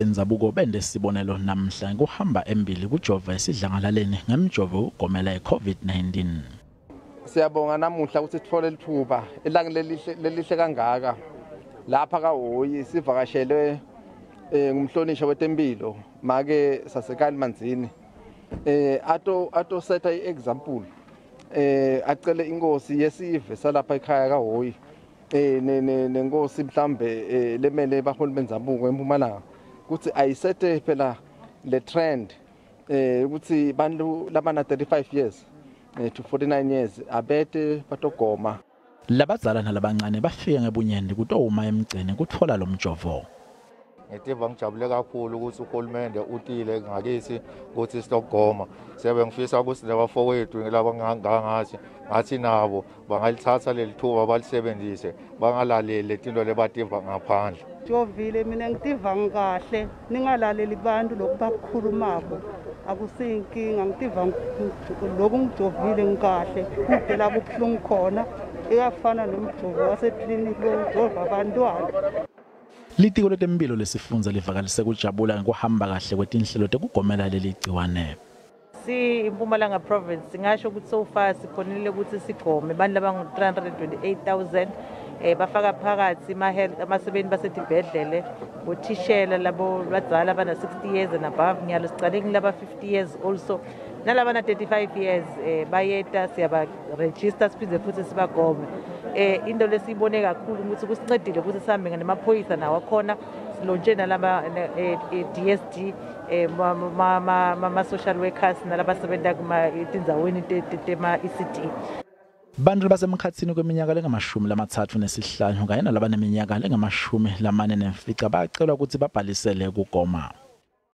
Bendzabuko bente sibonelo namhla kuhamba embili kujova esidlangalaleni ngemjovo wekugomela i-COVID-19. Siyabonga namuhla ukuthi sithole lithuba elangeni lelihle lelihle kangaka lapha kaHhoyi, sivakashelwe ngumhlonishwa wetempilo make Sasekani Manzini, ato setha i-example, acele inkosi yesive salapha ekhaya kaHhoyi, nenkosi mhlambe lemele baholi bendzabuko eMpumalanga, ukuthi ayisethe phela le trend ukuthi bantu labana 35 years to 49 years abete batogoma. Labadzala nalabancane bafike ngebunyenti kutowuma emgceni kutfola lo mjovo. Ngitiva ngijabule kakhulu ukuthi uhulumende utile ngakithi ukuthi sitogoma. Siyabe ngifisa ukuthi nabafowethu laba ngangathi ngathi nabo bangalithatha leli thuba balisebenzise, bangalaleli letinto lebativa ngaphandle. Jovile, mina ngitiva ngikahle. Ningalaleli bantu lokhu bakukhulumako, akusiyinkinga. Ngitiva lokhu ngijovile ngikahle, kude la kubuhlungu khona, iyafana nomjovo wasekliniki lojova abantwana. Litiko letemphilo lesifundza livakalise kujabula ngekuhamba kahle kwetinhlelo tekugomela leli gciwane. Si Mpumalanga province singasho ukuthi so far sikhonile ukuthi sigome abantu labangu-328,000, bafaka phakathi ama-health abasebenzi basetibhedlele, bothishela, labo badzala abana 60 years and above. Ngiyalo sicale kulaba 50 years also nalabana 35 years, bayeta siyaba-register siphinde futhi sibagome. Into lesiyibone kakhulu ukuthi kusincedile ukuthi sihambe nemaphoyisa nawo akhona, silontshe nalaba DSD, ma-social workers nalabasebenza kuma etindzaweni tema-ECD. Bantu labasemkhatsini kweminyaka lengamashumi 35 kanye nalabaneminyaka lengamashumi 45 bayacelwa ukuthi babhalisele kugoma.